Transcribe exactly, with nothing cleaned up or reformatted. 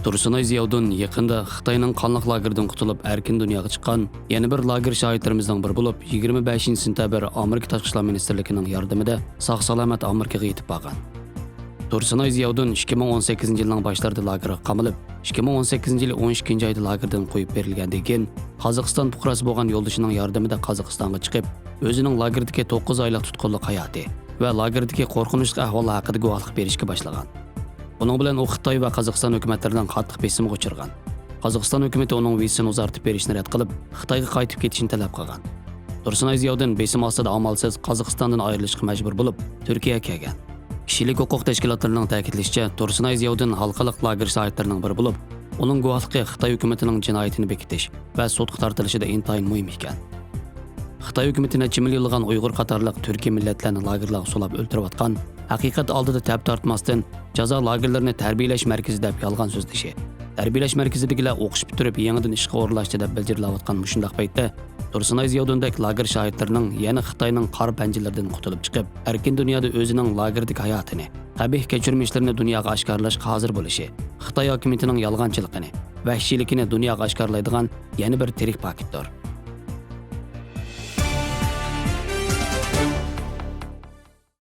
تۇرسۇنئاي زىياۋۇدۇن يېقىندا خىتاينىڭ قانلىق لاگېرىدىن قۇتۇلۇپ، ئەركىن دۇنياغا چىققان يەنە بىر لاگېر شاھىتلىرىمىزنىڭ بىرى بولۇپ، يىگىرمە بەشىنچى سېنتەبىر ئامېرىكا تاشقى ئىشلار مىنىستىرلىكىنىڭ ياردىمىدە ساق-سالامەت ئامېرىكىغا يېتىپ بارغان. تۇرسۇنئاي زىياۋۇدۇن ئىككى مىڭ ئون سەككىزىنچى يىلنىڭ باشلىرىدا لاگېرغا قامىلىپ، ئىككى مىڭ ئون سەككىزىنچى يىلى ئون ئىككىنچى ئايدا لاگېردىن قويۇپ بېرىلگەندىن كېيىن، قازاقىستان پۇقراسى بولغان يولدىشىنىڭ ياردىمىدە قازاقىستانغا چىقىپ، ئۆزىنىڭ لاگېردىكى توققۇز ئايلىق تۇتقۇنلۇق ھاياتى ۋە لاگېردىكى قورقۇنچلۇق ئەھۋاللار ھەققىدە گۇۋاھلىق بېرىشكە باشلىغان. بۇنىڭ بىلەن ئۇ خىتاي ۋە قازاقىستان ھۆكۈمەتلىرىنىڭ قاتتىق بېسىمىغا ئۇچرىغان. قازاقىستان ھۆكۈمىتى ئۇنىڭ ۋىزىسىنى ئۇزارتىپ بېرىشنى رەت قىلىپ، خىتايغا قايتىپ كېتىشنى تەلەپ قىلغان. تۇرسۇنئاي زىياۋۇدۇن بېسىم ئاستىدا ئامالسىز قازاقىستاندىن ئايرىلىشقا مەجبۇر بولۇپ، تۈركىيەگە كەلگەن. كىشىلىك ھوقۇق تەشكىلاتلىرىنىڭ تەكىتلىشىچە، تۇرسۇنئاي زىياۋۇدۇن ھالقىلىق لاگېر شاھىتلىرىنىڭ بىرى بولۇپ، ئۇنىڭ گۇۋاھلىقى خىتاي ھۆكۈمىتىنىڭ جىنايىتىنى بېكىتىش ۋە سوتقا تارتىلىشىدا ئىنتايىن مۇھىم ئىكەن. خىتاي ھۆكۈمىتى نەچچە مىليونلىغان ئۇيغۇر قاتارلىق تۈركىي مىللەتلەرنى لاگېرلارغا سولاپ ئۆلتۈرۈۋاتقان، ھەقىقەت ئالدىدا تەپ تارتماستىن، جازا لاگېرلىرىنى تەربىيەلەش مەركىزى دەپ يالغان سۆزلىشى، تەربىيەلەش مەركىزىدىكىلەر ئوقۇش پۈتتۈرۈپ، يېڭىدىن ئىشقا ئورۇنلاشتى دەپ بىلجىرلاۋاتقان مۇشۇنداق پەيتتە، تۇرسۇنئاي زىياۋۇدۇندەك لاگېر شاھىتلىرىنىڭ يەنە خىتاينىڭ قارا پەنجىلىرىدىن قۇتۇلۇپ چىقىپ، ئەركىن دۇنيادا ئۆزىنىڭ لاگېردىكى ھاياتىنى، قەبىھ كەچۈرمىشلىرىنى دۇنياغا ئاشكارىلاشقا ھازىر بولۇشى، خىتاي ھاكىمىيىتىنىڭ يالغانچىلىقىنى، ۋەھشىيلىكىنى دۇنياغا ئاشكارىلايدىغان يەنە بىر تىرىك پاكىتتۇر.